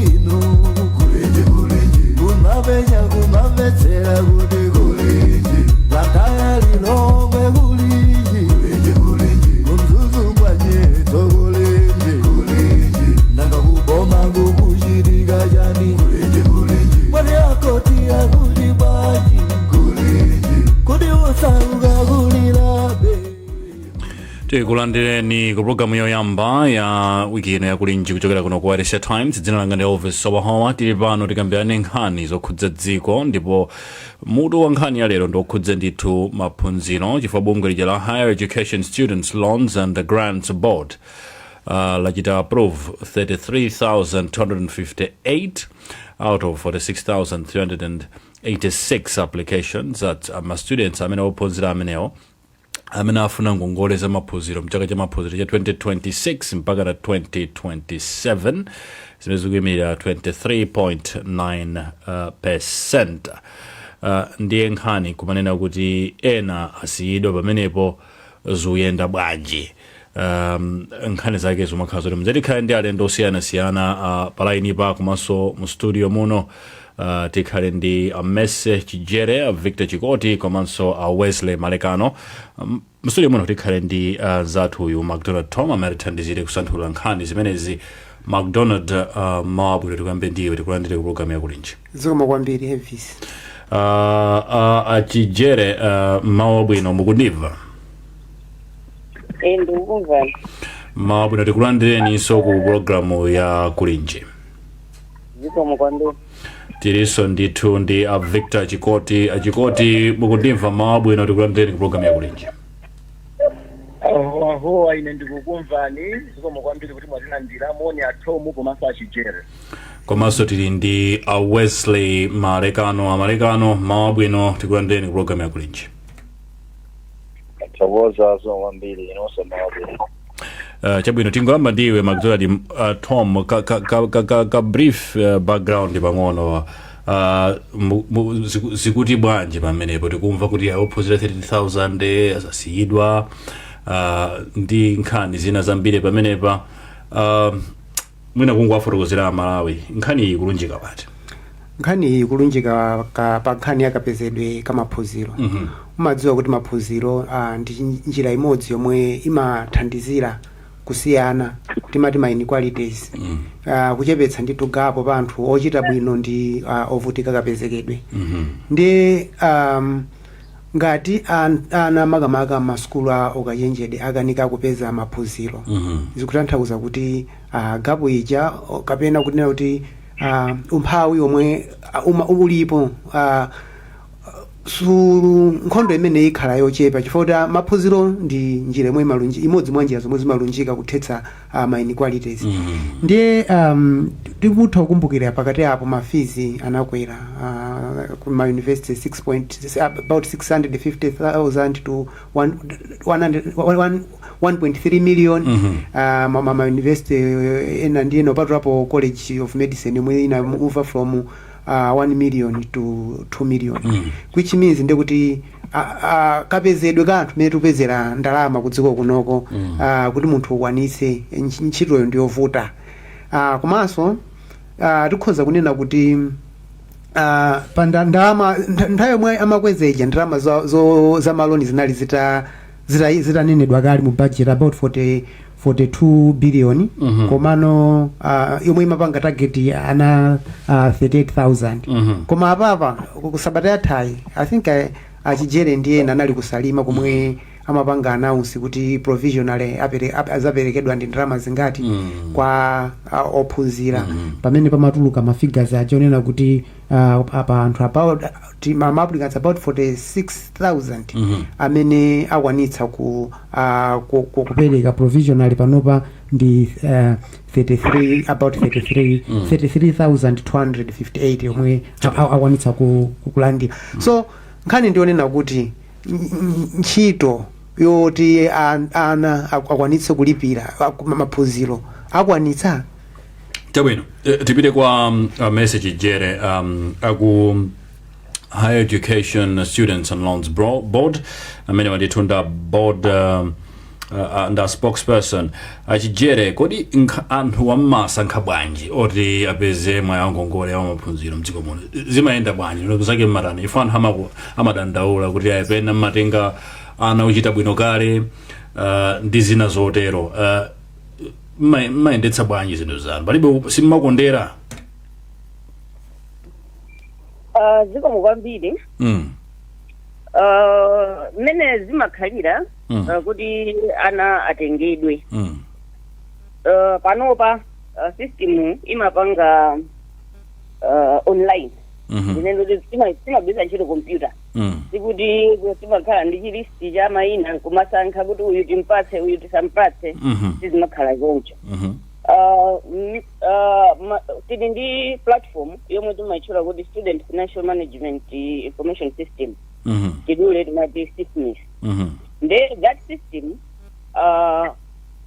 Inu kulinji, kulinji, kumapenya kumamvetsera kuti kulinji, Blantyre, Lilongwe kulinji, kulinji, kulinji, kuMzuzu kwanyetso kulinji, kulinji, nanga kuboma kukuchitika chani? Kulinji, kulinji, mwati akoti akuti bwanji? Kulinji, kuti usauka kulilabe. Tikulandireni ku programu yoyamba ya wiki ino yakulinji kuchokera kuno ku Asia Times. Dzina langa ndi Elvis Sowahowa. Tili pano tikambirane nkhani zokhudza dziko, ndipo mutu wa nkhani ya lero ndiokhudza ndithu maphunziro, chifukwa bungwe lija la Higher Education Students Loans and Grants Board lachita approve 33,258 out of 46,386 applications that ma students amene ophunzira amenewo amene afuna ngongole za maphunziro mchaka cha maphunziro cha 2026 mpaka na 2027, zimene zikuyimirira 23.9 percent. Ndiye nkhani kumanena kuti ena asiyidwa pamenepo, zikuyenda bwanji? Nkhani zake zimakhala zoti mzatikhale ndi alendo osiyanasiyana pa line pa komanso mu studio muno. Tikhale ndi Amese Chijere, a Victor Chikoti komanso a Wesley Malekano. Mu studio muno tikhale ndi zathu uyu Macdonald Tom amene atithandizire kusanthula nkhani zimenezi. Macdonald, mawa bwino, tikuyambe ndiwe, tikulandire ku programu yakulinji. Zikomo kwambiri, Elvis. Achijere, mawa bwino, mukundimva? Eh, ndikukumvani. Mawa bwino, tikulandireninso ku programu ya Kulinji. Zikomo kwambiri. Tilinso ndithu ndi a Victor Chikoti. Achikoti, mukundimva? Mawa bwino, tikulandireni ku programu ya Kulinji. Ahowa, ine ndikukumvani. Zikomo kwambiri kuti mwatilandira. Moni athomu komanso Achijere. Komanso tili ndi a Wesley Malekano. Amalekano, mawa bwino, tikulandireni ku programu ya Kulinji. Thokoza, zikomo kwambiri, inonso mawa bwino. Chabwino, tingoyamba ndiwe Macdonald Tom, ka brief background pang'ono. Zikuti bwanji pamenepo? Tikumva kuti ophunzira 30,000 asasiyidwa ndi nkhani zina zambiri pamenepa. Mwina kungowafotokozera Amalawi, nkhani iyi kulunjika pati? Nkhani iyi kulunjika pa nkhani yakapezedwe kamaphunziro. Umadziwa kuti maphunziro ndi njira imodzi yomwe imathandizira kusiyana, timati ma inequalities, kuchepetsa ndithu gap pa anthu ochita bwino ndi ovutika kapezekedwe. Ndi ngati ana, makamaka masukulu a ukachenjede, akanika kupeza maphunziro, zikutanthauza kuti gap ija kapena kunena kuti umphawi omwe ulipo, su nkhondo imene ikhala yochepa, chifukwa kuti maphunziro ndi njira imwe imodzi mwa njira zomwe zimalunjika kuthetsa ma inequalities. Ndiye tikutha kukumbukira pakati apo ma fees anakwera ku ma university 6 point, about 650,000 to 1 100 1.3 million. Ma university ena ndi ena, kupatulapo College of Medicine yomwe ina move from 1 million to 2 million, which means ndekuti kapezedwe ka anthu mene tikupezera ndalama kudziko kunoko, kuti munthu ukwanitse ntchitoyo ndiyovuta. Komanso tikhoza kunena kuti pa ndalama nthawi yomwe amakwezeja ndalama za ma loan zinali zitanenedwa kale mu budget, about 40 42 billion. Komano yomwe imapanga target ana 38,000. Koma apapa kusabata yathayi, I think Achijere ndi ena anali kuSalima komwe amapanga announce kuti provisionally azaperekedwa ndi ndalama zingati kwa ophunzira, pamene pamatuluka ma figures aja onena kuti apa anthu about ma applicants about 46,000 amene akwanitsa kupereka provisionally panopa ndi 33, about 33, 33,258 yomwe akwanitsa kulandira. So nkhani ndionena kuti ntchito yoti ana akwanitse kulipira maphunziro akwanitsa. Chabwino. Tipite kwa Message Jere aku Higher Education Students and Loans Board amene wanditunda board. um, Nda spokesperson Achijere, kodi anthu ammasankha bwanji oti apeze mwayi wa ngongole ya maphunziro mdziko muno? Zimayenda bwanji? Ndondomeko zake mmatani? Ifo anthu amadandaula kuti ayepena mmatenga ana ochita bwino kale ndi zina zotero. Mmayendetsa bwanji zinthu zanu? Palibe simmakondera? Zikomo kwambiri. Mmene zimakhalira kuti ana atengedwe, panopa system imapanga online. Ndinene kuti timagwiritsa ntchito computer. Sikuti timakhala ndi chilist cha mayina nkumasankha kuti uyu timpatse, uyu tisampatse. Sizimakhala choncho. Tili ndi platform yomwe timaitchula kuti Student Financial Management Information System. Chidule timati SIFMIS. Nde that system,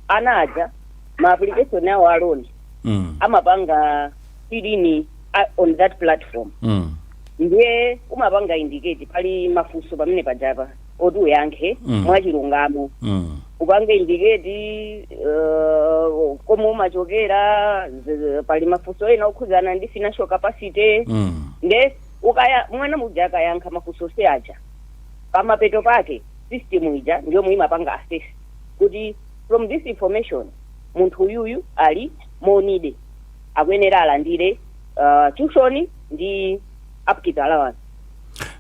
ana aja ma application awo a loan amapanga fill in on that platform. Ndiye umapanga indicate, pali mafunso pamene pajapa oti uyankhe mwachilungamo. Upange indicate komwe umachokera, pali mafunso ena okhudzana ndi financial capacity. Nde ukaya mwana muja akayankha mafunso se aja, pamapeto pake system ija ndiyomwe imapanga assess kuti from this information munthu uyuyu ali more needy, akuyenera alandire tuition ndi upkeep allowance.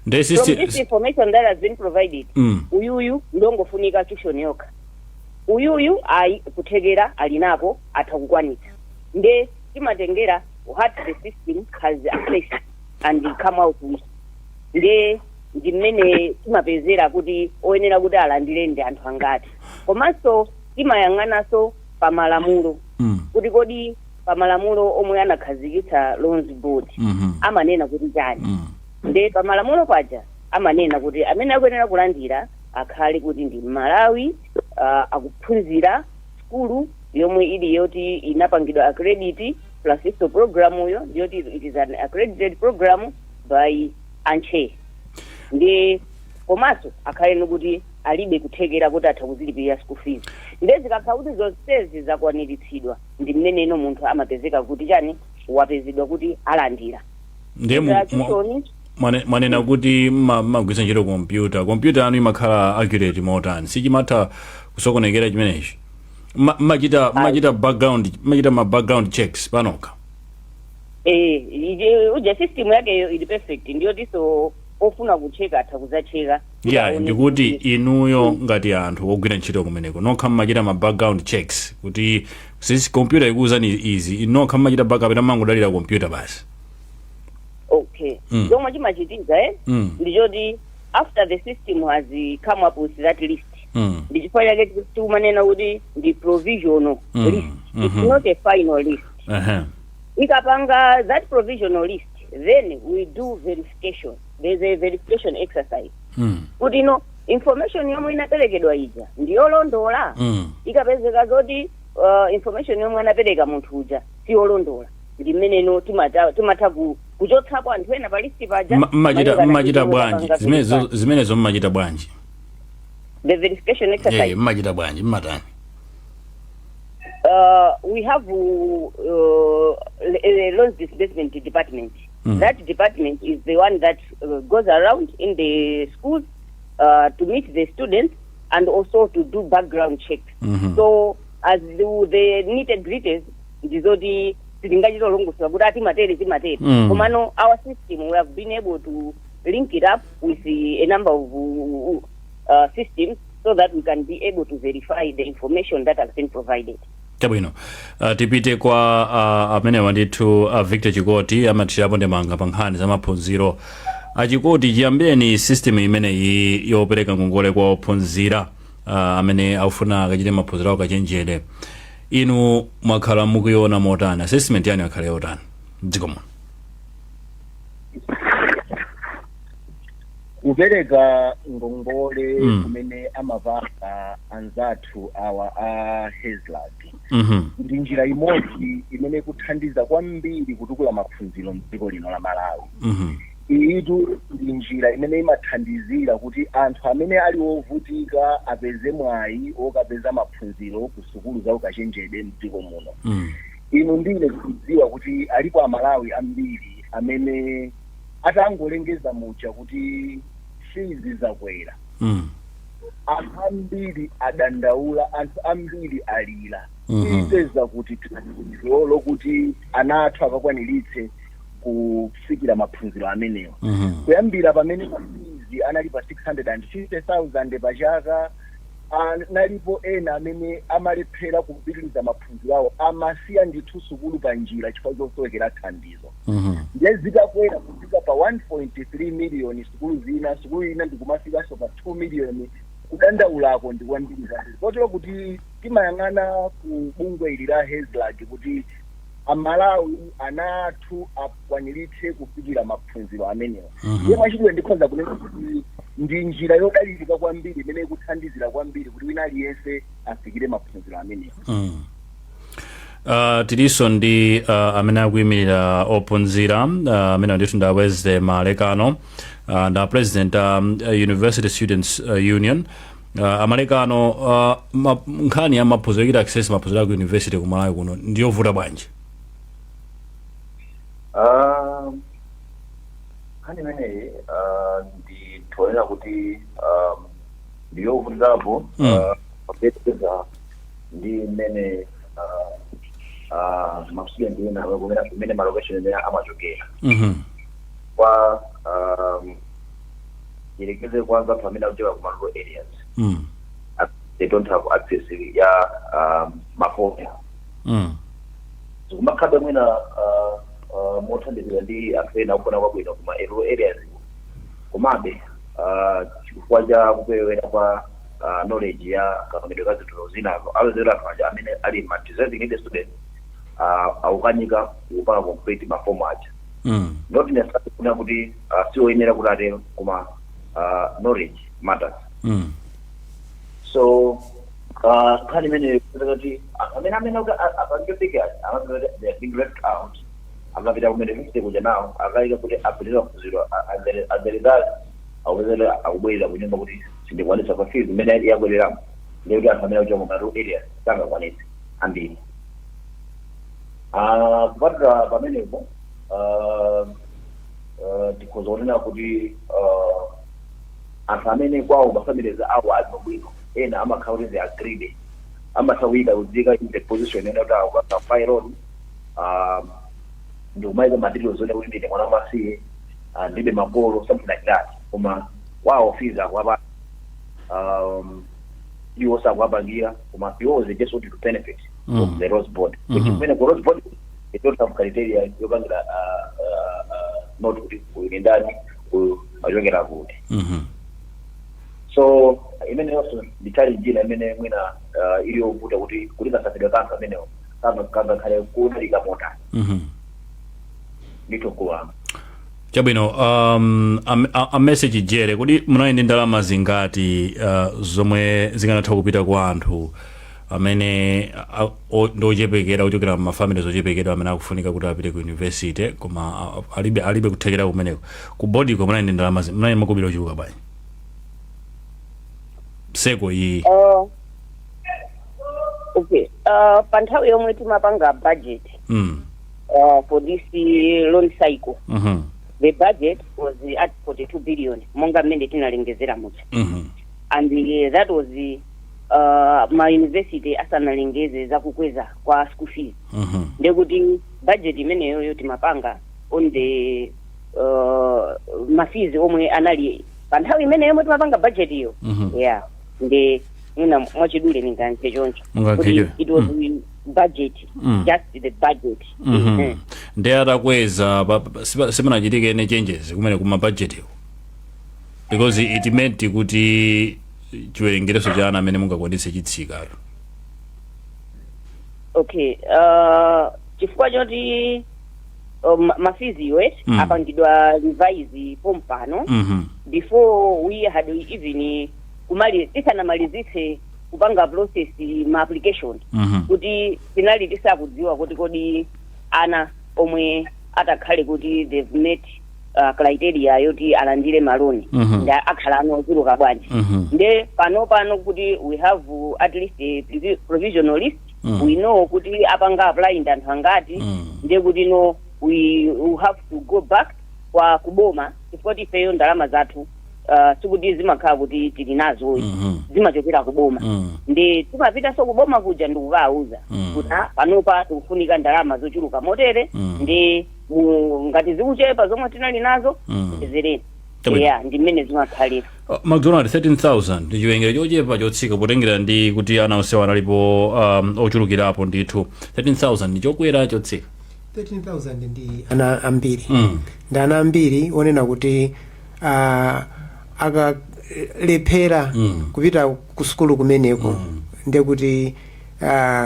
Nde From system this information that has been provided, uyuyu ndongofunika tuition yokha, uyuyu ayi, kuthekera ali nako, atha kukwanitsa. Nde timatengera what the system has assessed and come out with. Nde ndi mmene timapezera kuti oyenera kuti alandire ndi anthu angati. Komanso timayang'ananso pamalamulo kuti kodi pamalamulo omwe anakhazikitsa Loans Board amanena kuti chani? Nde pamalamulo paja amanena kuti amene akuyenera kulandira akhale kuti ndi Mmalawi, akuphunzira skulu yomwe ili yoti inapangidwa accredit, plus iso program yo ndiyoti it is an accredited program by a NCHE. Ndi komanso akhale nikuti alibe kuthekera kuti atha kuzilipirira school fees. Nde zikakhala kuti zonsezi zakwaniritsidwa, ndi mmeneno munthu amapezeka kuti chani, wapezedwa kuti alandira. Ndiye Tuition. Mwanena kuti mmagwiritsa ntchito kompyuta. Kompyuta yanu imakhala accurate motani? Sichimatha kusokonekera chimenechi? Mmachita ma background checks panokha? Eh, uja system yakeyo ili perfect, ndiyotinso ofuna kucheka atha kuzacheka kuti Yeah. aone. Ndikuti inuyo ngati anthu ogwira ntchito kumeneko nokha mmachita ma background checks kuti sisi kompyuta ikuwuzani izi, inu nokha mmachita backup kapena mangodalira kompyuta basi? Okay. Chomwe chimachitika ndichoti after the system has come up with that list, ndi chifukwa chake tikumanena kuti ndi provisional list. It's not a final list. Ikapanga that provisional list, then we do verification. There's a verification exercise kuti no, information yomwe inaperekedwa ija ndiyolondola. Ikapezeka zoti information yomwe anapereka munthu uja siyolondola, ndi mmeneno timatha kuchotsapo anthu ena pa list paja. Mmachita malingana mmachita ndi bwanji zomwe zimenezo? tapanga. Zimenezo mmachita bwanji? The verification exercise? Eh, mmachita bwanji, mmatani? We have a loans disbursement department. That department is the one that goes around in the schools to meet the students and also to do background checks. So as the nitty gritties ndizoti sitingachitolongosola kuti ati matere timatere. Komano our system, we have been able to link it up with a number of systems so that we can be able to verify the information that has been provided. Chabwino. Tipite kwa amenewa ndithu, Victor Chikoti, amathirapo ndemanga pa nkhani za maphunziro. Achikoti, chiyambeni system imeneyi yopereka ngongole kwa ophunzira amene akufuna akachite maphunziro awo kachenjede, inu mwakhala mukuiona motani? Assessment yanu yakhala yotani mdziko muno? Kupereka ngongole kumene amapanga anzathu awa a HESLB ndi njira imodzi imene ikuthandiza kwambiri kutukula maphunziro mdziko lino la Malawi. Iyitu ndi njira imene imathandizira kuti anthu amene ali ovutika apeze mwayi okapeza maphunziro ku sukulu za ukachenjede mdziko muno. Inu ndine tikudziwa kuti alipo Amalawi ambiri amene atangolengeza muja kuti fees zakwera, anthu ambiri adandaula, anthu ambiri alira. Tipeza kuti thandizo lokuti ana athu akakwaniritse kufikira maphunziro amenewa? Kuyambira pamene ma fees anali pa 650,000 pachaka, analipo ena amene amalephera kupitiriza maphunziro awo, amasiya ndithu sukulu pa njira chifukwa chosowekera thandizo. Ndiye zitakwera kufika pa 1.3 million sukulu zina, sukulu ina ndikumafikanso pa 2 million, kudandaulako ndi kwambiri kwambiri, kotero kuti timayang'ana ku bungwe ili la HESLAG kuti Amalawi, ana athu akwaniritse kufikira maphunziro amenewa. Ndiye mwachidule ndikhoza kunena kuti ndi njira yodalirika kwambiri imene ikuthandizira kwambiri kuti wina aliyense afikire maphunziro amenewa. Tilinso ndi amene akuyimirira ophunzira, amene ndithu ndi a Wesley Malekano, nda president University Students Union. Amalekano, nkhani ya maphunziro, yochita access maphunziro aku university ku Malawi kuno ndiyovuta bwanji? Nkhani imeneyi ndionera kuti ndiyovutirapo kupeza ndi mmene ma student ena kumene ma location imene amachokera. Kwa yerekeze kwanza anthu amene akuchoka ku rural areas, they don't have access ya mafoni. Zikumakhabe mwina mothandizira ndi anthu ena akufuna kwabwino kuma rural areas, komabe chifukwa cha kuperewera kwa knowledge ya kapangidwe ka zinthu zinazo, apezera anthu aja amene ali ma deserving needy students akukanika kupanga complete mafomu aja. Not necessarily kuna kuti sioyenera kuti atero, koma knowledge matters. So nkhani imene kuti anthu amene kuti apange fika amapeza kuti they are being left out. Akapita kumene university kuja nawo akayika kuti apitira maphunziro, as a result akupezera akubwerera kunyumba kuti sindikwanisa pa fees imene yakwereramo. Ndiye kuti anthu amene akuchoka kuma rural areas sangakwanise ambiri. Kupatula pamenepo, tikhoza kunena kuti anthu amene kwawo ma families awo ali bwino, ena amakhala kuti they are greedy, amatha kuyika kudzika in the position ene kuti akapanga loan ndi kumayika materials one kuti ndine mwana wamasiye, ndibe makolo, something like that, koma kwawo fees akuwapa, iwo sakuwapangira, koma iwo they just want to benefit from the Rose Board, which kumene ku Rose Board they don't have criteria yopangira not kuti uyu ni ndani, uyu achokera kuti. So imene yonso ndi challenge ina imene mwina ili yovuta kuti kasafidwe kanthu amenewo kangakhale kutalika motani. Ndithu kuwanga. Chabwino. A message jere kuti munali ndi ndalama zingati zomwe zikanatha kupita kwa anthu amene ndi ochepekera, kuchokera ma families ochepekedwa, amene akufunika kuti apite ku university koma alibe kuthekera kumeneko? Ku board ko munali ndi ndalama munali makobiri ochuluka bwanji seko iyi? Okay, pa nthawi yomwe timapanga budget for this loan cycle, the budget was at 42 billion, monga mmene tinalengezera muja, and that was ma university asanalengeze zakukweza kwa school fees. Ndekuti budget imeneyoyo timapanga on the ma fees omwe anali pa nthawi imene yomwe timapanga budget iyo. Yeah, ndi mwina mwachidule ningayankhe choncho Mungayankhe kuti choncho. it was budget, just the budget. Ndi atakweza sipanachitike any changes kumene kuma budget iko, because it meant kuti chiwerengereso cha ana amene mungakwanitse chitsikayo. Okay, chifukwa choti ma fees iwe apangidwa revise pompano, before we had even kumali tisanamalizitse kupanga process ma application, kuti tinali tisakudziwa kuti kodi ana omwe atakhale kuti they've met Criteria yoti alandire maloni nda akhala ano ochuluka bwanji? Nde pano pano kuti we have at least a provisional list. We know kuti apanga apply ndi anthu angati. Nde kuti no, we have to go back kwa kuboma, chifukwa ifeyo ndalama zathu sikuti zimakhala kuti tili nazo, zimachokera kuboma. Ndi timapitanso kuboma kuja ndikukawuza kuti, "Ah, panopa tikufunika ndalama zochuluka motere." Ndi ngati zikuchepa zomwe tinali nazo, tipezereni. Chabwino. Yeah, ndi mmene zimakhalira. McDonald, 13,000 ndi chiwerengero chochepa, chotsika, potengera ndi kuti ana onsewa analipo ochulukirapo ndithu. 13,000 ndi chokwera, chotsika? 13,000 ndi ana ambiri. Ndi ana ambiri onena kuti akalephera kupita ku sukulu kumeneko, ndekuti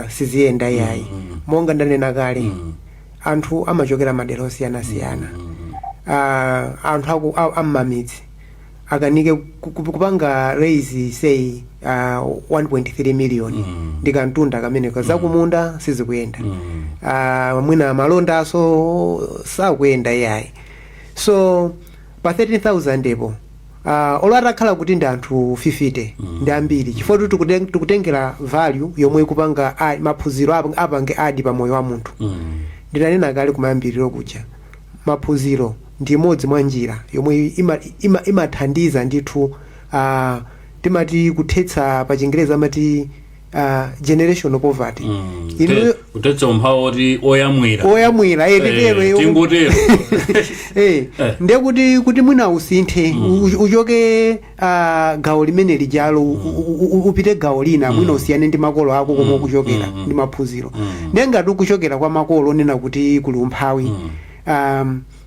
siziyenda iyayi. Monga ndanena kale, anthu amachokera madera osiyanasiyana. Anthu am'mamidzi akanike kupanga raise, say, 1.3 million, ndi kantunda kameneko. Zakumunda sizikuyenda, mwina malondaso sakuyenda iyayi. So pa 13,000 epo, olo atakhala kuti ndi anthu 50, ndi ambiri, chifukwa kuti tikutengera value yomwe ikupanga maphunziro apange add pa moyo wa munthu. Ndinanena kale kumayambiriro kuja, maphunziro ndi imodzi mwa njira yomwe imathandiza ndithu, timati kuthetsa, pa Chingereza amati generational poverty. Kuthetsa umphawi oti oyamwira. Oyamwira, titero. Tingotero. Ndiye kuti mwina usinthe, uchoke gawo limene lijalo, upite gawo lina, mwina usiyane ndi makolo ako komwe ukuchokera, ndi maphunziro. Ndiye ngati ukuchokera kwa makolo onena kuti kuli umphawi,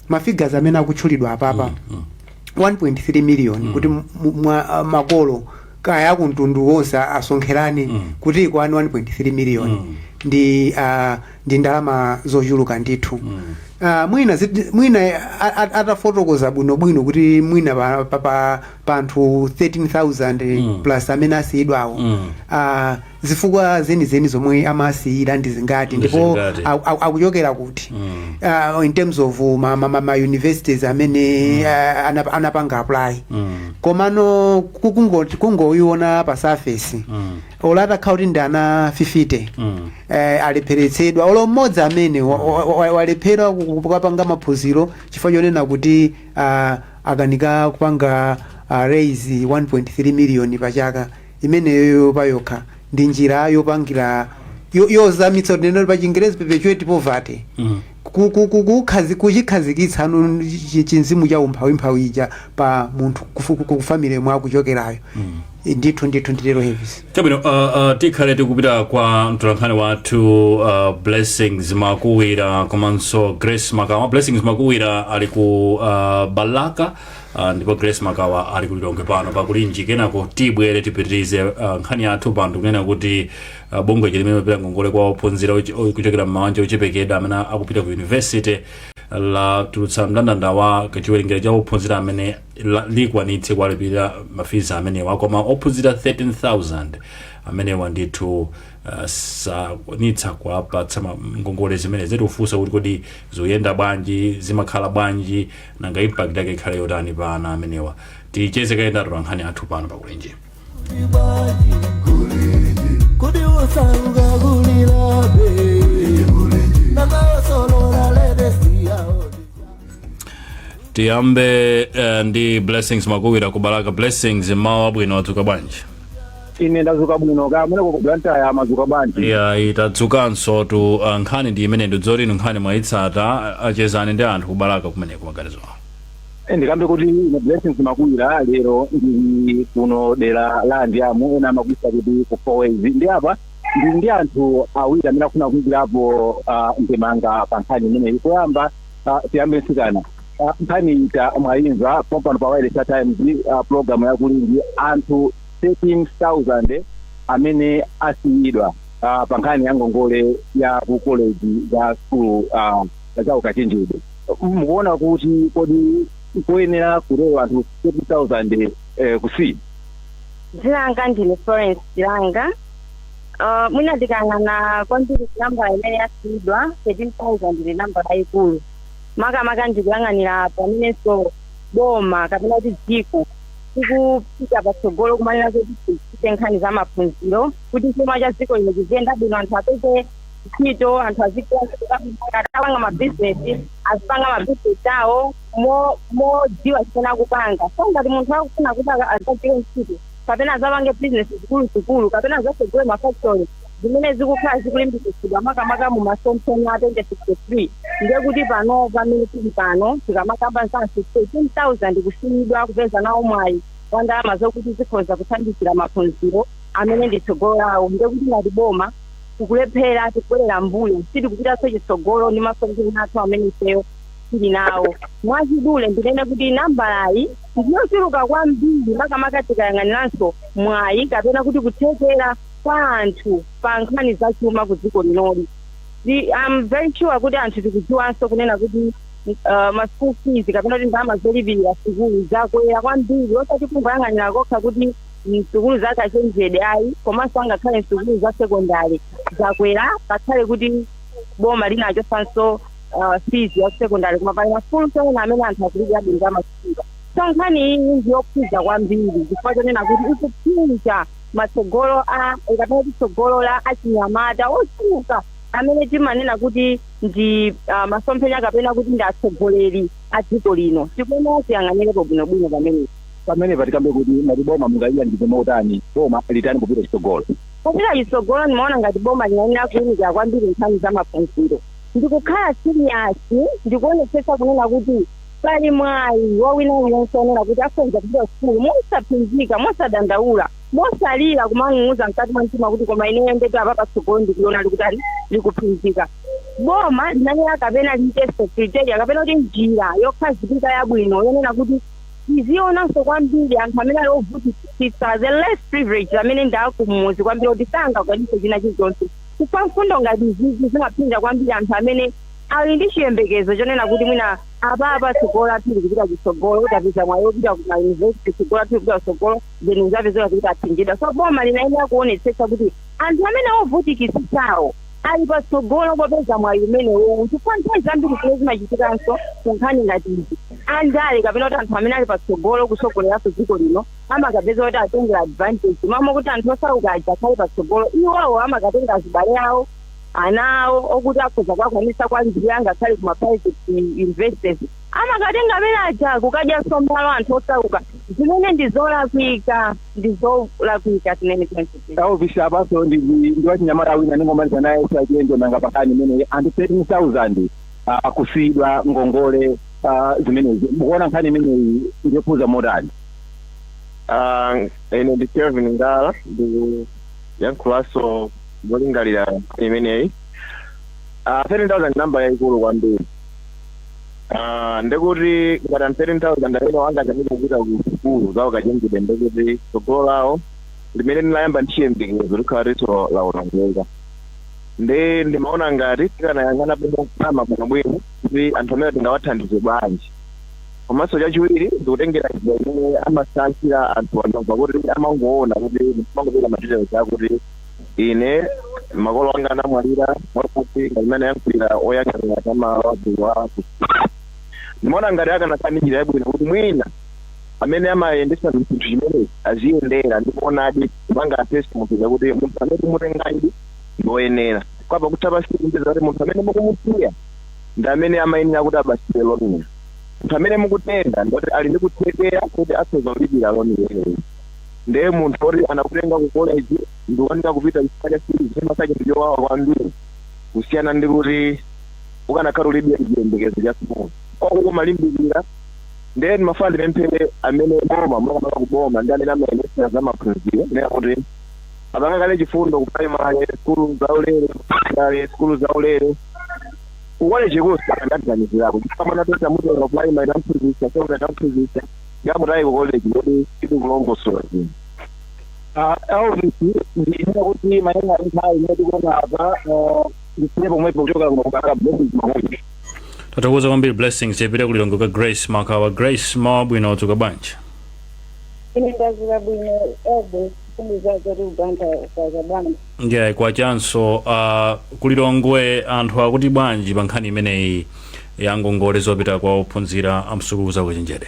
mafigures amene akutchulidwa apapa, 1.3 million, kuti makolo kaya kumtundu wonse asonkherane kuti ikwane 1.3 million, ndi ndalama zochuluka ndithu. Mwina atafotokoza bwinobwino kuti mwina pa anthu 13,000 plus amene asiyidwawo, zifukwa zenizeni zomwe amasiyira ndi zingati, ndipo zingati? Akuchokera kuti, in terms of ma universities amene anapanga apply. Komano kungoiona pa surface, olo atakhala kuti ndi ana 50 alepheretsedwa, olo mmodzi amene walephera kukapanga maphunziro chifukwa chonena kuti akanika kupanga raise 1.3 million pachaka, imeneyo payokha ndi njira yopangira yozamitsa, tinene pa Chingerezi perpetuate poverty, kuchikhazikitsa anu chinzimu cha umphawimphawi ija pa munthu ku family mwa akuchokerayo. Ndithu ndithu, nditero, Hevis. Chabwino, tikhale tikupita kwa mtolankhani wathu Blessings Makuwira komanso Grace Makawa. Blessings Makuwira ali ku Balaka, ndipo Grace Makawa ali ku Lilongwe pano pakulinji. Kenako tibwere tipitirize nkhani yathu pano. Tikunena kuti bungwe limene limapita ngongole kwa ophunzira kuchokera m'mabanja ochepekedwa amene akupita ku university latulutsa mndandanda wa chiwerengero cha ophunzira amene likwanitse kuwalipirira mafees amenewa, koma ophunzira 13,000 amenewa ndithu sakwanitsa kuwapatsa ngongole zimene zitifunsa kuti kodi zikuyenda bwanji, zimakhala bwanji, nanga impact yake ikhale yotani pa ana amenewa? Ticheze kayenda nkhani athu pano pakulenje. Kodi osauka kulilabe nakaosolola ledesiya? Tiyambe ndi Blessings Makuwira ku Balaka. Blessings, mawa abwino, wadzuka bwanji? Ine ndadzuka bwino, ka muneko ku Blantyre madzuka bwanji? Ya, itadzukanso tu. Nkhani ndi imene ndidzoti inu nkhani mwayitsata, achezani ndi anthu ku Balaka kumeneko, maganizo awo. Ndikambe kuti ine Blessings Makuwira lero ndili kuno dera la Andiamu, ena amakuisa kuti ku Four Ways. Ndi apa ndili ndi anthu awiri amene akufuna kuyikirapo ndemanga pa nkhani imeneyi. Koyamba tiyambe mtsikana. Nkhani ita mwayimva pompano pa Wireless Times, program yakulinji, anthu 13,000 amene asiyidwa pa nkhani ya ngongole ya ku college za skulu za ukachenjede. Mukuona kuti kodi kuyenera kutero anthu 13,000 kusiya? Dzina langa ndine Florence Chilanga. Mwina tikang'ana kwambiri nambala imene yasiyidwa, 13,000 ndi nambala yayikulu. Makamaka ndikuyang'anira pamenenso boma kapena kuti dziko tikupita patsogolo kumanena kuti tichite nkhani za maphunziro kuti chuma cha dziko lino chiziyenda bwino, anthu apeze ntchito, anthu azikapanga mabizinesi, azipanga mabizinesi awo modziwa chimene akupanga. So ngati munthu akufuna kuti azagwire ntchito kapena azapange bizinesi zikuluzikulu kapena azasegule mafactory, zimene zikukhala zikulimbikitsidwa makamaka mu masomphenya a 2063, ndiye kuti pano pamene tili pano tikamakamba za anthu 13,000 kusiyidwa kupeza nawo mwayi wa ndalama zokuti zikhoza kuthandizira maphunziro amene ndi tsogolo lawo, ndiye kuti ngati boma tikulephera, tikubwerera mbuyo, sitikupitanso chitsogolo ndi masomphenya athu amene ifeyo tili nawo. Mwachidule ndinene kuti nambalayi ndiyochuluka kwambiri, makamaka tikayang'aniranso mwayi kapena kuti kuthekera kwa anthu pa nkhani zachuma ku dziko linoli. I'm very sure kuti anthu tikudziwanso kunena kuti ma school fees kapena kuti ndalama zolipirira sukulu zakwera kwambiri, osati kungoyang'anira kokha kuti msukulu zakachenjede ayi, komanso angakhale msukulu za sekondari zakwera, ngakhale kuti boma linachosanso fees ya secondary, koma pali masukulu ena amene anthu akulipirabe ndalama zochuluka. So nkhani iyi ndiyokhudza kwambiri chifukwa chonena kuti ikuphinja matsogolo a kapena kuti tsogolo la achinyamata ochuluka amene timanena kuti ndi masomphenya kapena kuti ndi atsogoleri a dziko lino. Tikuyenera tiyang'anirepo bwinobwino pamenepo. Pamene patikambe kuti ngati boma mungayilangize motani, boma litani kupita chitsogolo? Kupita chitsogolo, ndimaona ngati boma linayenera kuyimikira kwambiri nkhani za maphunziro, ndikukhala serious, ndikuonetsetsa kunena kuti pali mwayi wa wina aliyense onena kuti akhoza kupita sukulu mosaphinjika, mosadandaula, mosalira kumang'ung'uza mkati mwa mtima kuti koma ineyo ndetu apa patsogolo ndikuliona likutani, likuphinjika. Boma linayenera kapena liitenso criteria kapena kuti njira yokhazikika yabwino yonena kuti tizionanso kwambiri anthu amene ali ovutikitsitsa, the less privileged, amene ndi akumuzi kwambiri kuti sangakwanise china chilichonse, chifukwa mfundo ngati izizi zimaphinja kwambiri anthu amene ali ndi chiyembekezo chonena kuti mwina apapa tsogolo lathu likupita kutsogolo, kuti apeza mwayi wopita kuma university, tsogolo lathu likupita kutsogolo, then uzapezeka kuti aphinjidwa. So boma linayenera kuonetsetsa kuti anthu amene ovutikitsitsawo ali patsogolo popeza mwayi umenewu, chifukwa nthawi zambiri zimene zimachitikanso ku nkhani ngati izi, andale kapena kuti anthu amene ali patsogolo kutsogoleranso dziko lino amakapeza kuti atengera advantage mamo kuti anthu osauka aja akhale patsogolo, iwowo amakatenga azibale awo, ana awo okuti akhoza kuwakwanisa kwalipirira ngakhale kuma private universities, amakatenga amene aja kukadyanso malo anthu osauka, zimene ndi zolakwika, ndi zolakwika tinene 20. Ofisi apaso ndi wachinyamata wina ndingomaliza naye sachendo nanga pakani imeneyi, anthu 13,000 kusiyidwa ngongole zimenezi, mukuona nkhani imeneyi ndiyokhuza motani? Ine ndi Kelvin Ngala, ndikuyankhulanso molingalira nkhani imeneyi. 13,000 namba yayikulu kwambiri. Ndikuti ngati anthu 13,000 amene angakanike kupita ku sukulu zawo kachenjede, ndikuti tsogolo lawo limene linayamba ndi chiyembekezo likhala liso lawonongeka. Nde ndimaona ngati tikanayang'ana bwino bwinobwino kuti anthu amene tingawathandize bwanji. Komanso chachiwiri, ndikutengera njira imene amasankhira anthu andamva kuti amangoona kuti amangopeka ma details akuti ine makolo anga anamwalira mwakuti, ngati imene ayankhulira oyang'anira zamalamulo. Ndimaona ngati akanakhala ndi njira yabwino kuti mwina amene amayendetsa chinthu chimenechi aziyendera ndikuonadi kupanga assess munthu kuti munthu amene tumutengayi ndi woyenera kwapa kutha pasiku mpeza kuti munthu amene mukumusiya ndi amene amayenera kuti abasidwe loniyo, munthu amene mukutenga ndoti ali ndi kuthekera kuti akhoza kulipira loni imeneyi. Ndiye munthu oti anakutenga ku college ndikuoneka kupita chifukwa cha fees, chimakhala chinthu chowawa kwambiri kusiyana ndi kuti ukanakhala ulibe chiyembekezo cha sukulu kwako kumalimbikira. Ndiye ndimafuna ndipemphere amene boma, makamaka kuboma ndi amene amayendetsa za maphunziro, kunena kuti apangakale chifundo ku primary sukulu zaulere, secondary sukulu zaulere, ku college konse akanaganizirako, chifukwa mwana toti amutenga primary tamphunzitsa, secondary tamphunzitsa, ngamutayi ku college kodi titikulongosola zinthu. Elvis, ndinena kuti malinga ndi nthawi imene tikuona apa, ndisiye pomwepo kuchoka kuno kubaka. Blessings Makuti. Tathokoza kwambiri, Blessings. Tipite kulilongwe kwa Grace Makawa. Grace, mawa bwino, udzuka bwanji? Ine ndadzuka bwino, Elvis, kumbuza zoti uganda kwacha bwanji? Ndiye kwachanso. Kulilongwe anthu akuti bwanji pa nkhani imeneyi Ya ngongole zopita kwa ophunzira amsukulu za ukachenjede.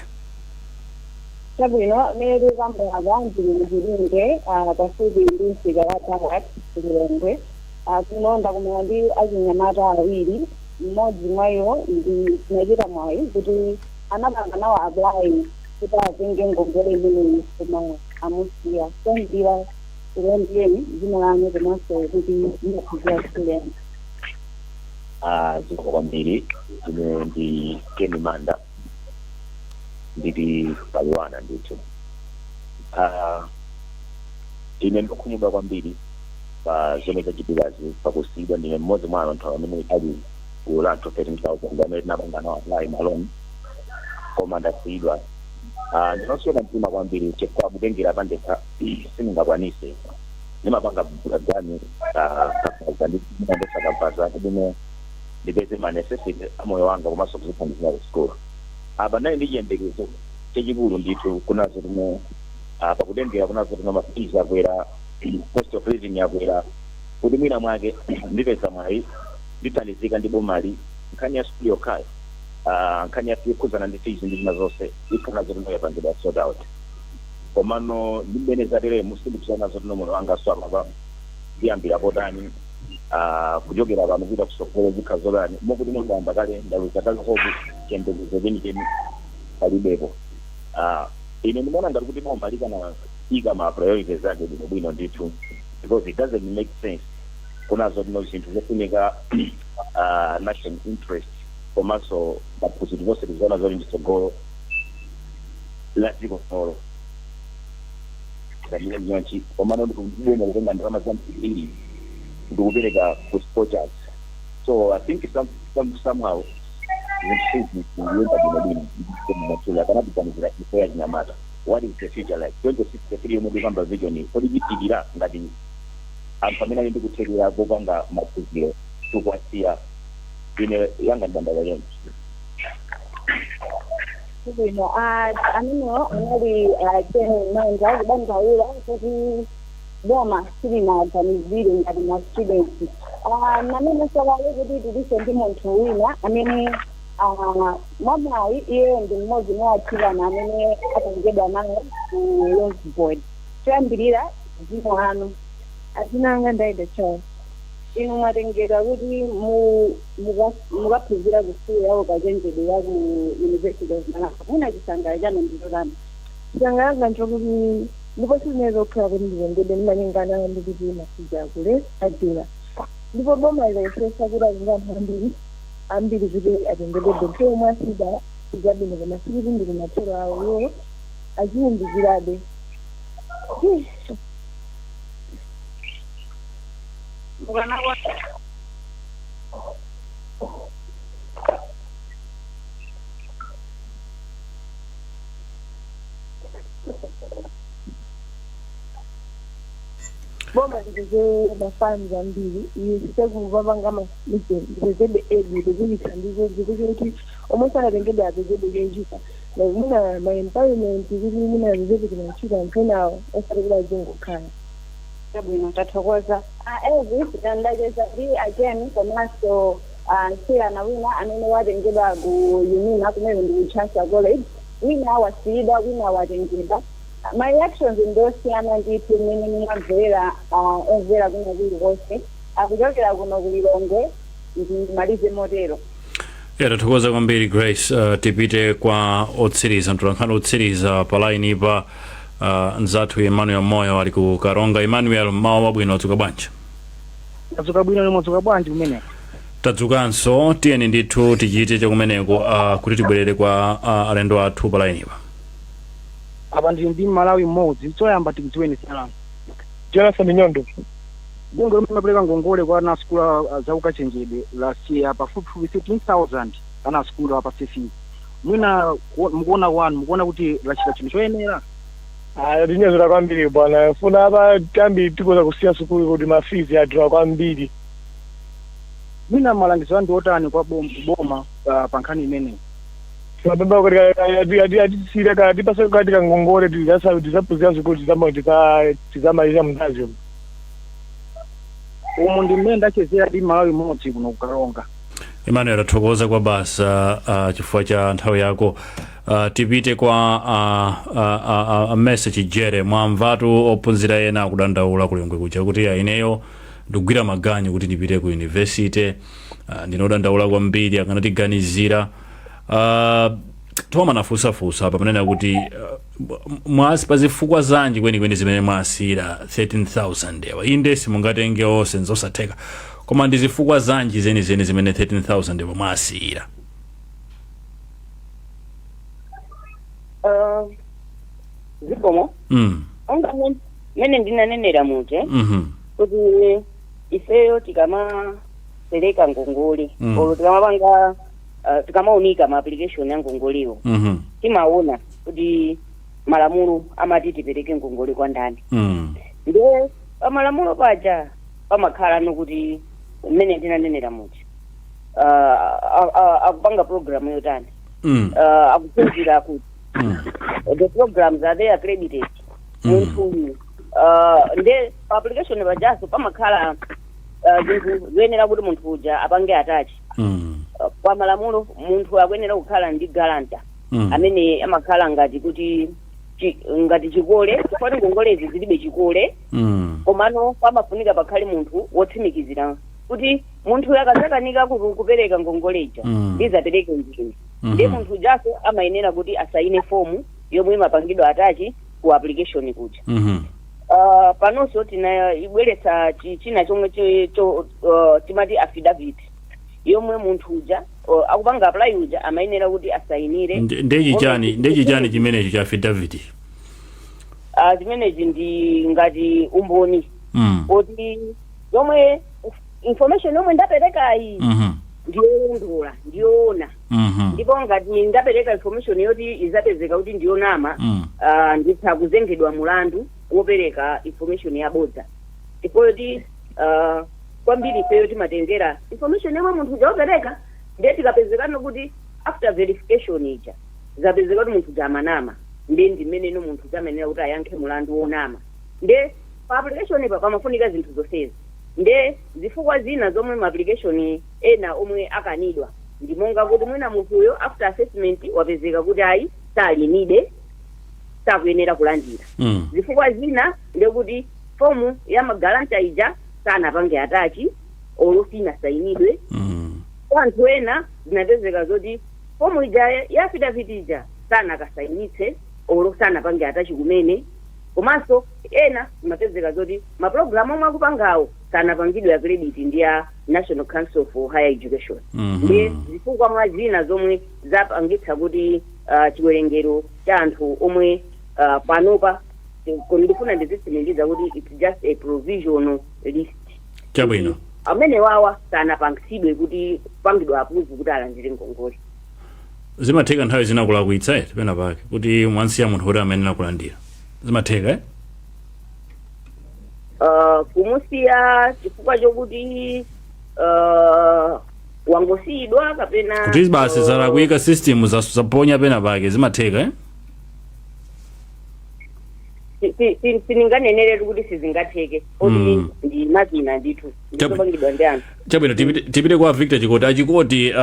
Chabwino, mmene tikukambirana, ndili mchilinde pafupi ndi msika wa Darat Lilongwe. Kuno ndakumana ndi achinyamata awiri. Mmodzi mwa iwo ndi tinachita mwayi kuti anapanga nawo apply kuti atenge ngongole imeneyi, koma amusiya. Choyambirira, tikulandireni, dzina lanu komanso kuti mumaphunzira sukulu yanji? Zikomo kwambiri. Ine ndi Ken Manda, ndili pa LUANAR ndithu. Ine ndikukhumudwa kwambiri pa zomwe zachitikazi pakusiyidwa. Ndine mmodzi mwa anthu amene ali gulu la anthu 13,000 amene tinapanga nawo apply ma loan, koma ndasiyidwa. Ndinosweka mtima kwambiri chifukwa kutengera pandekha sindingakwanise. Ndimapanga ganyu kabaza, ndimandesa kabaza kuti ndipeze ma necessity a moyo wanga komanso kuzithandizira ku school. Apa ndali ndi chiyembekezo chachikulu ndithu kunazo tino pakutengera kunazo tino ma fees akwera, cost of living yakwera, kuti mwina mwake ndipeza mwayi, ndithandizika ndi bomali. Nkhani ya sukulu yokhayo, nkhani ya yokhudzana ndi fees ndi zina zonse ikhala zotino yapangidwa sort out. Komano ndi mmene zateremu, sindikuziwa zotino moyo wanga so apapa ndiyambira potani, kuchokera pano kupita kusogolo zikhala zotani, mokuti ndayamba kale, ndaluza kale hope, chiyembekezo chenicheni palibepo. Ine ndimaona ngati kuti boma likanayika ma priorities ake bwinobwino ndithu, because it doesn't make sense kunazo tino zinthu zofunika national interest komanso maphunziro zonse tiziona zoti nditsogolo la dziko lolo nyonchi, komano ndikuboma kutenga ndalama zambiri ndikupereka ku scorchers. So I think somehow zinthu sizikuyenda bwinobwino. Mwatula akanatiganizira ife achinyamata. What is the future like 2063 yomwe tikamba vision? Kodi chitikira ngati anthu amene ali ndi kuthekera kopanga maphunziro tikuwasiya? Ine yanga ndandala yonse. Bwino, amenewo anali Ken Manda kudandaula kuti boma silinaganizire ngati ma students. Namene sakale kuti tilinso ndi munthu wina amene mwamwayi iye ndi mmodzi mwa atsikana amene atengedwa nawo ku Loans Board. Choyambirira, dzina lanu? Adzina anga ndaida Charles. Inu mwatengedwa kuti mukaphunzira ku sukulu yawo kachenjedwe ya ku University of Malawi. Mwina chisangalalo chanu ndilotani? Chisangalalo nchokuti ndipo sizinene zokhala kuti nditengedwe, ndimalingana ndi kuti ma fees akule adula, ndipo boma lilayesesa kuti atenga anthu ambiri ambiri kuti atengedwebe. Nthawi yomwe asida ichabwino, koma sikuti ndi kumathero awo, iwo azilimbikirabe. Mukanakwa boma lipeze ma funds ambiri, isekupapanga lipezebe aid, lipeze chithandizo, zipeze kuti omwe sanatengedwe apezebe chochita, like mwina ma empowerment, kuti mwina apezebe chimantchito anthu enawo, osati kuti azingokhala. Chabwino, tathokoza. Elvis, ndacheza ndi ajen komanso mtsikana wina amene watengedwa ku UNIMA, kumene ndi ku Chancellor College. Wina wasiyidwa, wina watengedwa. Ma reactions ndosiyana ndithu mmene mumamvera, omvera kwina kulikonse akuchokera kuno ku Lilongwe. Ndimalize motero. Yeah, tathokoza kwambiri Grace. Tipite kwa otsiriza, mtolankhani otsiriza pa line pa, mzathu Emmanuel Moyo ali ku Karonga. Emmanuel, mawa wabwino, wadzuka bwanji? Tadzuka bwino, mwadzuka bwanji kumene? Tadzukanso. Tiyeni ndithu tichite chakumeneko kuti tibwerere kwa alendo athu pa line pa. Apa ndili ndi Malawi mmodzi. Choyamba tikudziweni dzina lanu. Jonathan Nyondo. Bungwe lomwe limapereka ngongole kwa ana asukulu za ukachenjedwe lasiya pafupifupi 13,000 ana asukulu apase fees. Mwina mukuona kwanu, mukuona kuti lachita chinthu choyenera? Tinyozera kwambiri bwana. Funa apa tambi tikoza kusiya sukulu kuti ma fees adula kwambiri. Mwina malangizo anu ndi otani kwa boma pa nkhani imeneyi? Mapemba kuti atisire ka tipase kati kangongole, tizaphunzira sukulu, tizamaliza mntazyo. Umu ndi mmene ndachezera ndi Malawi mmodzi kuno ku Karonga. Emmanuel, athokoza kwa basa chifukwa cha nthawi yako. Tipite kwa message jere. Mwamvatu ophunzira ena akudandaula kulengwe kuja kuti ineyo ndikugwira maganyu kuti ndipite ku university, ndinodandaula kwambiri, akanatiganizira. Toma nafusafusa apa panena kuti mwasi pazifukwa zanji kwenikweni zimene mwasiyira 13,000 ewa? Inde, simungatenge onse, nzosatheka, koma ndi zifukwa zanji zenizeni zimene 13,000 ewa mwasiyira? Zikomo. Onga mene ndinanenera muje kuti ifeyo tikamapereka ngongole olo tikamapanga, tikamaunika ma application ya ngongolewo, timaona kuti malamulo amati tipereke ngongole kwa ndani. Nde pamalamulo paja pamakhala nokuti mmene ndinanenera muja, akupanga program yotani, akuphunzira kuti the programs, are they accredited? Munthu uyu, nde pa application pajaso pamakhala zinthu zoyenera kuti munthu uja apange attach. Kwa malamulo munthu akuyenera kukhala ndi guarantor amene amakhala ngati kuti ngati chikole, chifukwa ngongolezi zilibe chikole. Komano pamafunika pakhale munthu wotsimikizira kuti munthu akadzakanika kupereka ngongoleja, ndizapereke ndine. Ndiye munthu ujaso amayenera kuti asaine fomu yomwe imapangidwa attach ku application kuja. Panonso tinaibweretsa china chomwe timati affidavit, yomwe munthu uja akupanga apply uja amayenera kuti asayinire. Ndechi chani chimenechi cha affidavit? Zimenezi ndi ngati umboni kuti yomwe information yomwe ndaperekayi ndiyolondola, ndiyoona. Ndipo ngati ndapereka information yoti izapezeka kuti ndiyonama, nditha kuzengedwa mulandu wopereka information yabodza. Ndipo yoti kwambiri ifeyo timatengera information yomwe munthu uja wopereka. Ndiye tikapezekano kuti after verification ija zapezeka kuti munthu uja amanama, ndiye ndimeneno munthu uja amayenera kuti ayankhe mulandu wonama. Nde pa application pa pamafunika zinthu zonsezi. Nde zifukwa zina zomwe ma application ena omwe akanidwa ndi monga kuti mwina munthuyo after assessment wapezeka kuti ayi, salinide, sakuyenera kulandira. Zifukwa zina ndekuti fomu ya ma guarantor ija sanapange attach olo sinasayinidwe. Kwa anthu ena zinapezeka zoti fomu ija ya affidavit ija sanakasayinitse olo sanapange attach kumene. Komanso ena zimapezeka zoti mapulogalamu omwe akupangawo sanapangidwe accredit ndi ya National Council for Higher Education. Ndi zifukwa mwa zina zomwe zapangitsa kuti chiwerengero cha anthu omwe panopa ndifuna ndizitsimikiza kuti it's just a provisional list. Amene wawa sanapangitsidwe kuti pangidwa approve kuti alandire ngongole. Zimatheka nthawi zina kulakwitsa eti pena pake kuti mwansiya munthu kuti amayenera kulandira, zimatheka, eh? Kumusiya chifukwa chokuti wangosiyidwa kapena kuti basi zalakwika, system zaponya pena pake, zimatheka, eh? Sininganeneretu kuti sizingatheke oti ndi makina ndithu, ndizopangidwa ndi anthu. Chabwino, tipite kwa Victor Chikoti. Achikoti,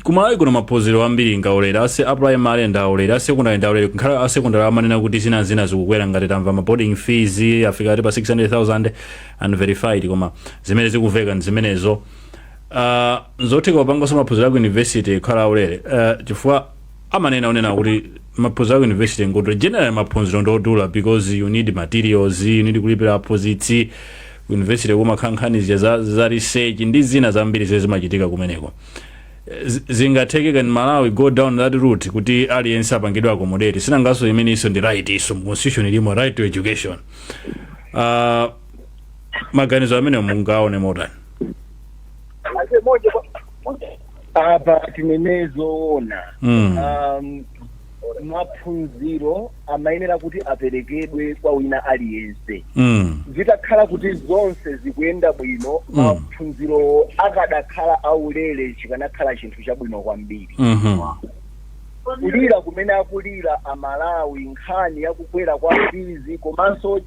kumalawi kuno maphunziro ambiri ngaulere, ase a primary ndaulere, a secondary ndaulere. Nkhala a secondary amanena kuti zina zina zikukwera, ngati tamva ma boarding fees afika ati pa 600,000, unverified, koma zimene zikuveka ndi zimenezo. Nzotheka kupanganso maphunziro aku university kukhala aulere, chifukwa amanena unena kuti maphunziro aku university ngodula. Generally maphunziro ndodula because you need materials, you need kulipira aphunzitsi ku university, kumakhala nkhani zija za research ndi zina zambiri zimene zimachitika kumeneko. Zingatheke can Malawi go down that route kuti aliyense apangidwe accommodate? Sinangaso imene iso ndi right, iso mu constitution ilimo right to education. Maganizo amene mungaone motani? Apa tinene zoona, maphunziro amayenera kuti aperekedwe kwa wina aliyense. Zitakhala kuti zonse zikuyenda bwino, maphunziro akadakhala aulere, chikanakhala chinthu chabwino kwambiri. Kulira kumene akulira Amalawi nkhani yakukwera kwa fees komanso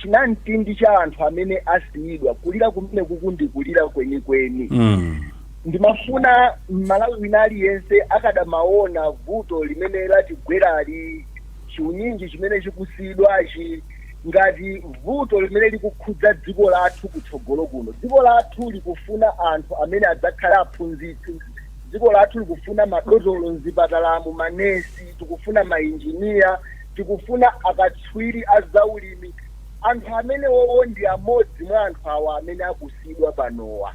chinamtindi cha anthu amene asiyidwa, kulira kumene kuku ndi kulira kwenikweni. Ndimafuna Mmalawi wina aliyense akadamaona vuto limene latigwerali, chiunyinji chimene chikusiyidwachi, ngati vuto limene likukhudza dziko lathu kutsogolo kuno. Dziko lathu likufuna anthu amene adzakhale aphunzitsi, dziko lathu likufuna madotolo mzipatalamu, manesi, tikufuna mainjiniya, tikufuna akatswiri a zaulimi. Anthu amene wowo ndi amodzi mwa anthu awa amene akusiyidwa panowa.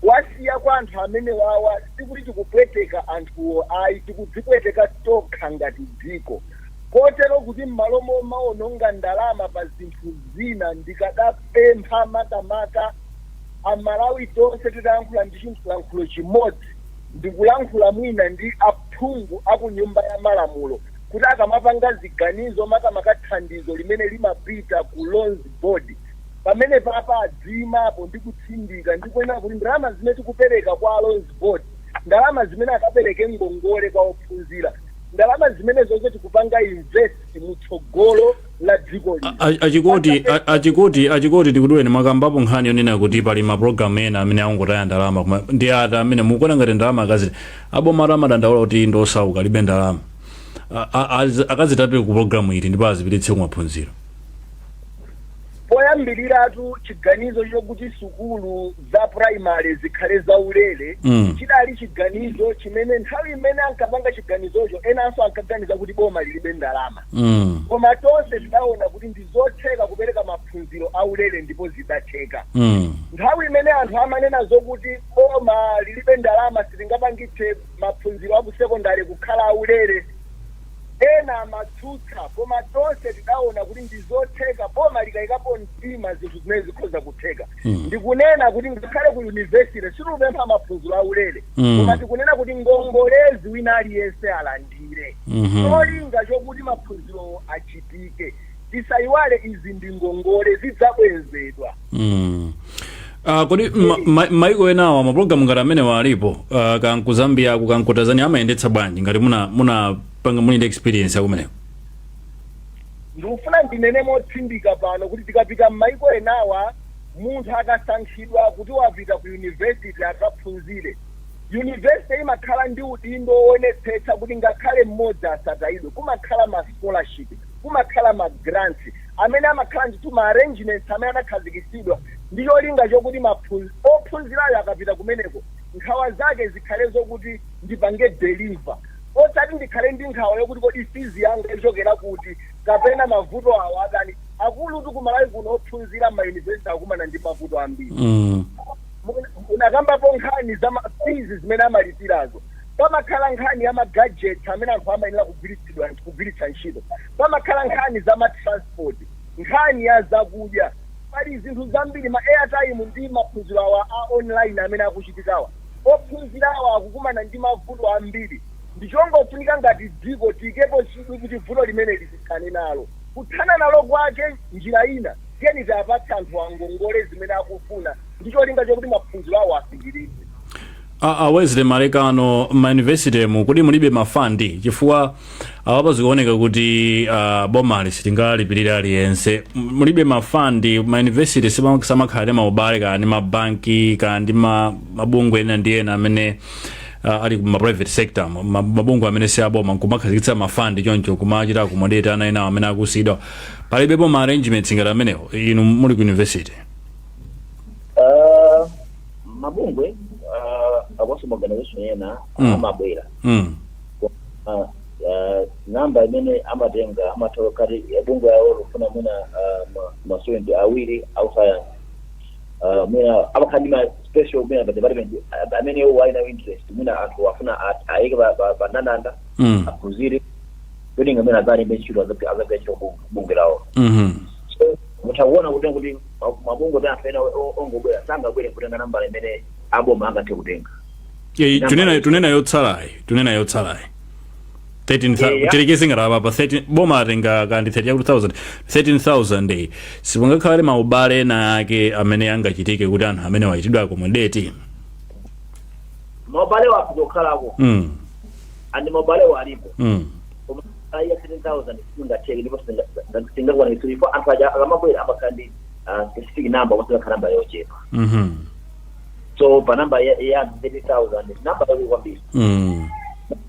Wasiya kwa anthu amene wawa, sikuti tikupweteka anthuwo ayi, tikudzipweteka tokha ngati dziko. Kotero kuti m'malo momaononga ndalama pa zinthu zina, ndikadapempha makamaka Amalawi tonse titayankhula ndi chilankhulo chimodzi, ndikulankhula mwina ndi aphungu aku Nyumba ya Malamulo, kuti akamapanga ziganizo, makamaka thandizo limene limapita ku Loans Board, pamene papa adziyimapo ndi kutsindika ndi kunena kuti ndalama zimene tikupereka kwa Loans Board, ndalama zimene akapereke ngongole kwa ophunzira, ndalama zimene zonse tikupanga invest mutsogolo la dziko lino. A Chikoti, tikuduleni. Mwakambapo nkhani yonena kuti pali mapulogalamu ena amene akungotaya ndalama, koma ndi ati amene mukuona ngati ndalama akazi aboma amadandaula kuti ndosauka, alibe ndalama, akazitape ku pologalamu iti ndipo azipititse kumaphunziro? Poyambiriratu, chiganizo chokuti sukulu za primary zikhale zaulere chidali chiganizo chimene nthawi imene ankapanga chiganizocho enanso ankaganiza kuti boma lilibe ndalama. Koma tonse tidaona kuti ndi zotheka kupereka maphunziro aulere, ndipo zidatheka. Nthawi imene anthu amanena zokuti boma lilibe ndalama, sitingapangitse maphunziro aku sekondari kukhala aulere, ena amatsutsa, koma tonse tidaona kuti ndi zotheka. Boma likayikapo mtima, zinthu zimene zikhoza kutheka. Ndikunena kuti ngakhale ku university sitikupempha maphunziro aulere, koma tikunena kuti ngongolezi wina aliyense alandire, cholinga chokuti maphunziro achitike. Tisayiwale, izi ndi ngongole, zidzabwezedwa. Kodi maiko enawa mapulogalamu ngati amene alipo, kanku Zambia, ku kanku Tanzania, amayendetsa bwanji, ngati muna panga, muli ndi experience yakumeneko? Ndikufuna ndinene motsindika pano kuti tikapita m'maiko enawa, munthu akasankhidwa kuti wapita ku university akaphunzire, university imakhala ndi udindo woonetsetsa kuti ngakhale mmodzi asatayidwe. Kumakhala ma scholarship, kumakhala ma grants amene amakhala ndithu ma arrangements amene anakhazikitsidwa ndi cholinga chokuti ophunzirayo akapita kumeneko, nkhawa zake zikhale zokuti ndipange deliver, osati ndikhale ndi nkhawa yokuti kodi fees yanga ichokera kuti, kapena mavuto awo atani. Akulutu, kumalawi kuno ophunzira ma university akumana ndi mavuto ambiri. Unakambapo nkhani za fees zimene amalipirazo. Pamakhala nkhani ya ma gadgets amene anthu amayenera kugwiritsa ntchito, pamakhala nkhani za ma transport, nkhani ya zakudya, pali zinthu zambiri, ma airtime ndi maphunziro awa a online amene akuchitikawa. Ophunzirawa akukumana ndi mavuto ambiri. Ndichongofunika ngati dziko tiyikepo chidwi kuti vuto limene tithane nalo. Kuthana nalo kwake, njira ina, tiyeni tiapatse anthu angongole zimene akufuna ndi cholinga chokuti maphunziro awo afikiridwe. A Wesley Malekano, ma university mu kodi mulibe ma fund? Chifukwa awapo zikuoneka kuti bomali silingalipirire aliyense. Mulibe ma fund? Ma university samakhala ndi maubale kana ndi mabanki kana ndi mabungwe ena ndi ena amene ali kuma private sector, mabungwe amene si aboma, nkumakhazikitsa ma fund choncho, kumachita accommodate ana ena amene akusiyidwa? Palibepo ma arrangements ngati amenewo inu muli ku university? Mabungwe akonso ma organization ena amabwera. Namba imene amatenga, amatha kati bungwe yawo lufuna mwina ma student awiri au science, mwina amakhala ndi ma special mwina pa department amene iwo ali nayo interest, mwina anthu afuna ayike pa ndandanda, aphunzire kuti ngamene adzalembe ntchito, azagwira ntchito bungwe lawo. So mutha kuona kuti mabungwe amene anthu ena ongobwera sangabwere kutenga nambala imene aboma angathe kutenga. Tunena yotsalayi 13. Tirekeze ngati apa pa 13, boma atenga kandi 30,000, 13,000, sipangakhale maubale ena ake amene angachitike kuti anthu amene wachitidwa accommodate? Maubale akhoza kukhalako, and maubalewo alipo, koma iya 13,000 singatheke ndipo singakwanitse, ifo anthu aja akamabwera amakhala ndi specific number, koma singakhale namba yochepa. So pa namba ya 30,000, namba yaikulu kwambiri,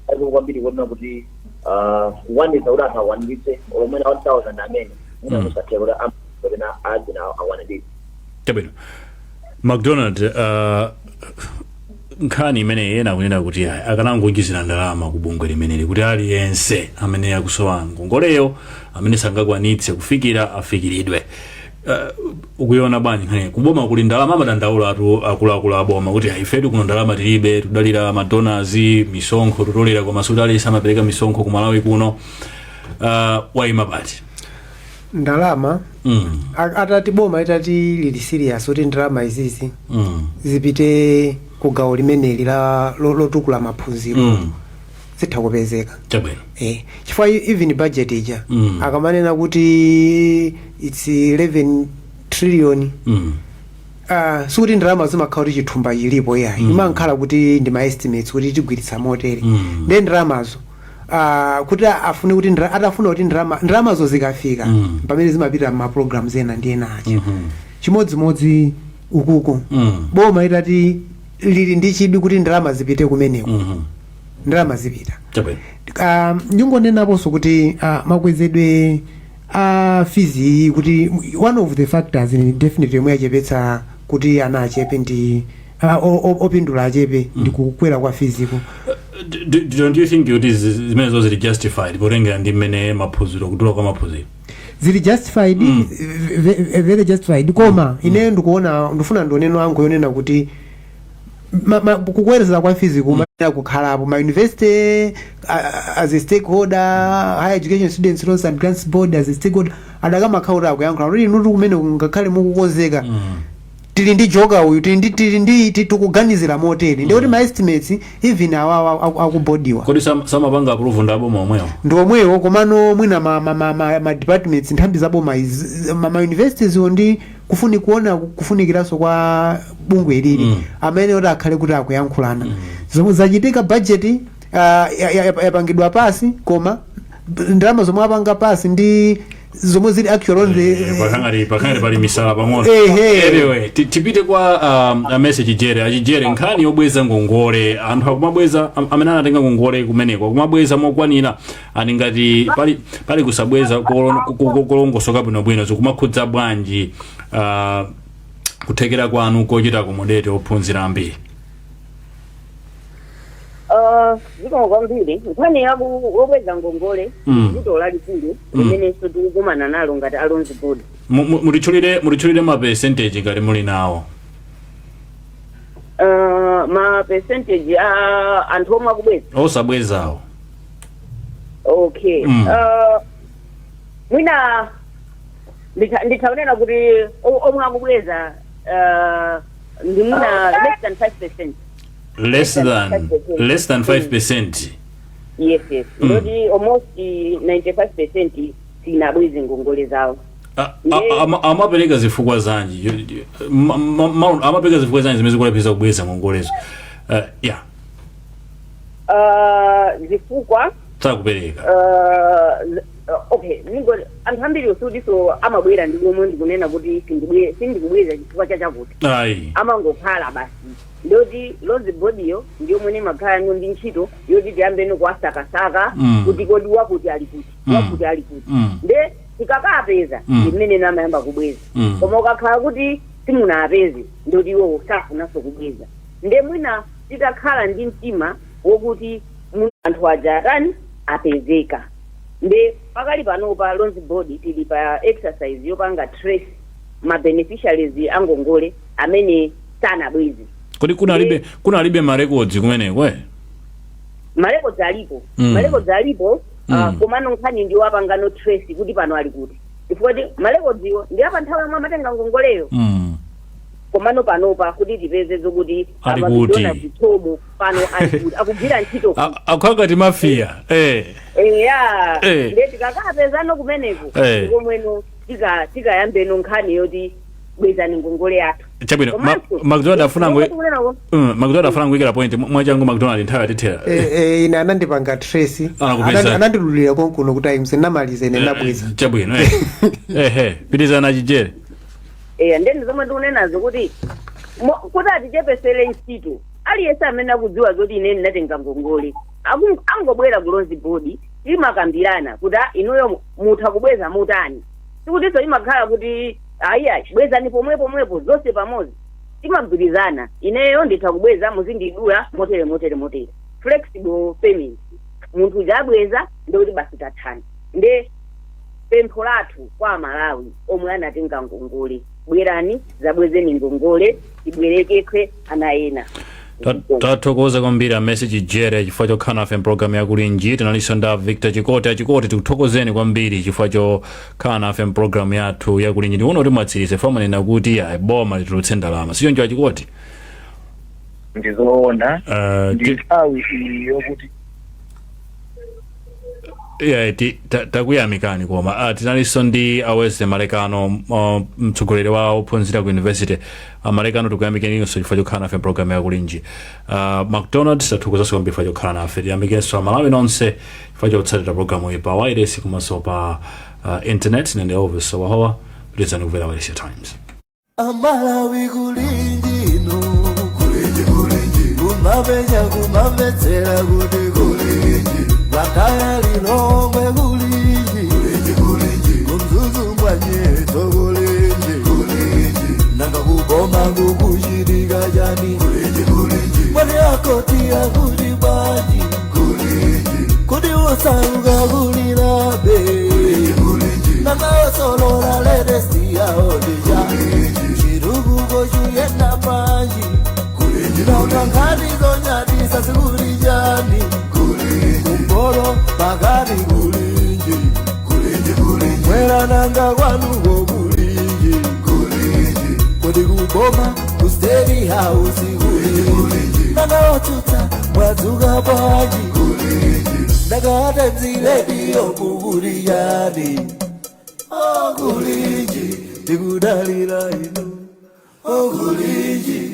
yaikulu kwambiri kuona kuti kukwanitsa kuti anthu akwaniritse olomwena 1000 amene mwina musatheka kuti kapena adzina akwaniritse. Chabwino, McDonald, nkhani imene ena akunena kuti ayi, akanangonjezera ndalama ku bungwe limeneli kuti aliyense amene akusowa ngongoleyo, amene sangakwanitse kufikira, afikiridwe. Ukuiona bwanji nkhani? Kuboma kuli ndalama, amadandaula atu akuluakulu aboma kuti ayi, ifetu kuno ndalama tilibe, tudalira madonors, misonkho tutolera, koma suti aliyense amapereka misonkho ku Malawi kuno. Wayima pati? Ndalama, atati boma itati lili serious kuti ndalama izizi zipite ku gawo limeneli la lotukula maphunziro, zitha kupezeka. Chifukwa even budget ija, akamanena kuti it's 11 trillion, sikuti ndalama zimakhala kuti chithumba chilipo, yayi. Imakhala kuti ndi ma estimates kuti tigwiritsa motere. Ndiye ndalamazo, kuti afune kuti atafuna kuti ndalamazo zikafika, pamene zimapita ma programs ena ndi ena aja. Chimodzimodzi ukuko, boma itati lili ndi chidwi kuti ndalama zipite kumeneko, ndalama zipita. Ndingonenaponso kuti makwezedwe a fees iyi, kuti one of the factors in definitely yomwe yachepetsa kuti ana achepe ndi opindula achepe ndi kukwera kwa feesiko. Don't you think kuti zimenezo zili justified potengera ndi mmene maphunziro, kudula kwa maphunziro? Zili justified, very justified, koma ineyo ndikuona, ndifuna ndioneno angu yonena kuti kukwezera kwa fees kumayenera kukhalapo. Ma university as a stakeholder, Higher Education Students Loans and Grants Board as a stakeholder, adakamakhala kuti akuyankhula kuti inutu kumene ngakhale mukukonzeka, tili ndi joka uyu, tili ndi tikuganizira motere, ndikuti ma estimates even awawa akubodiwa. Kodi samapanga approve ndi aboma omwewo? Ndi omwewo, komano mwina ma departments, nthambi za boma izi, ma universities wo ndi kufuni kuona kufunikiranso kwa bungwe lili, amene oti akhale kuti akuyankhulana. Zomwe zachitika, budget yapangidwa pasi, koma ndalama zomwe apanga pasi ndi zomwe zili actual on the Pakangati pali misala pang'ono. Ehe. Anyway, tipite kwa a Message Jere. Achijere, nkhani yobweza ngongole, anthu akumabweza, amene anatenga ngongole kumeneko akumabweza mokwanira? Ani ngati pali kusabweza kolongosoka bwinobwino, zikumakhudza bwanji kuthekera kwanu kochita accommodate ophunzira ambiri? Zikomo kwambiri. Nkhani yaku wobweza ngongole, vuto lalikulu limenenso tikukumana nalo ngati a Loans Board. Mutitchulire ma percentage ngati muli nawo. Ma percentage a anthu omwe akubweza? Osabwezawo. Okay. Mwina ndithaonena kuti omwe akubweza ndi mwina less than 5%. Less than less than 5%? Yes. Ndoti almost 95% sinabweze ngongole zawo. Amapereka zifukwa zanji? Amapereka zifukwa zanji zimene zikulepheresa kubweza ngongolezo? Yeah. Zifukwa sakupereka. Okay, ningo anthu ambiri usudiso amabwera ndi omwe ndikunena kuti sindikubweza chifukwa chachakuti, ayi, amangokhala basi. Ndoti Loans Board yo ndiyo mwene makhala no ndi ntchito yoti tiyambeno kuwasakasaka kuti kodi wakuti ali kuti, wakuti ali kuti. Nde tikakapeza, ndimene namayamba kubweza. Koma ukakhala kuti simunapeze, ndoti iwo safunanso kubweza. Nde mwina titakhala ndi mtima wokuti anthu aja atani, apezeka. Nde pakali panopa Loans Board tili pa exercise yopanga trace ma beneficiaries angongole amene sanabweze. Kodi kunalibe ma records kumeneko, eh? Ma records alipo. Ma records alipo. Komano nkhani ndiwo apangano trace kuti pano ali kuti, chifukwa kuti ma records iwo ndi apa nthawi yomwe amatenga ngongoleyo. Komano panopa kuti tipeze zokuti Ali apa kuti? McDonald's Thomo pano ali kuti, akugwira ntchito kuti. Akukhala ngati mafia, eh. Eya. Nde tikakapezano kumeneko, komweno tikayambeno nkhani yoti bwezani ngongole yathu. Chabwino. Komanso, McDonald afuna tikunena McDonald afuna kuyikira point mwachangu. McDonald, nthawi yatithera. Ine anandipanga trace. Anakupeza. Anandidulira konkuno ku Times, namaliza ine, nabweza. Chabwino, eh. Ehe, pitizana, Chijere. Eya, ndeni zomwe ndikunenazo kuti Kuti atichepesere ntchito, aliyense amene akudziwa zoti ine ndinatenga ngongole angobwera ku Loans Board, timakambirana kuti, "Ah, inuyo mutha kubweza mutani?" Sikutinso imakhala kuti ayiayi, bwezani pomwe pomwepo zonse pamodzi. Timagwirizana, ineyo nditha kubweza, muzindidula motere, motere, motere, flexible payment. Munthu uja abweza, ndikuti basi, tathani. Nde pempho lathu kwa Amalawi omwe anatenga ngongole, bwerani, zabwezeni ngongole, tibwerekekwe ana ena. Tathokoza kwambiri a Mercy Chijere chifukwa chokhala nafe mpulogalamu yakulinji. Tinalinso nda Victor Chikoti. Achikoti, tikuthokozeni kwambiri chifukwa chokhala nafe mpulogalamu yathu yakulinji. Ndikuona kuti mwatsirize, famanena kuti ayi, boma litulutse ndalama, sichoncho Achikoti? Ndizoona. Ndi nthawi iyi yokuti Yeah, takuyamikani. Koma tinalinso ndi Aweze Malekano, mtsogoleri wa ophunzira ku university. Malekano, tikuyamikeninso chifukwa chokhala nafe mpulogalamu yakulinji. McDonald, tathokozanso kwambiri chifukwa chokhala nafe. Tiyamikenso Amalawi nonse chifukwa chotsatira programu iyi pa wireless komanso pa internet. Nende Elvis Wahowa, pitizani kumvera wireless ya Times. Amalawi, kulinji inu, kulinji, kulinji, kumapenya kumamvetsera kuti kulinji, Blantyre, Lilongwe, kulinji, kulinji, kulinji, kuMzuzu mwanyeto, kulinji, kulinji, nanga kuboma kukuchitika chani? Kulinji, kulinji, mwani akoti akuti bwanji? Kulinji, kuti usauka kulilabe? Kulinji, nanga osolola latest yawo ndija chitukuko chuyenda panji? Nanga nkhani zonyadisa zikuli chani? Kumporo pakati, kulinji, mwera, nanga kwanuko kulinji? Kodi kuboma ku State House kulinji? Nanga otsutsa mwadzuka bwanji? Nanga Times Radio kukuli chani? Oh, kulinji, tikudalira inu. Oh, kulinji.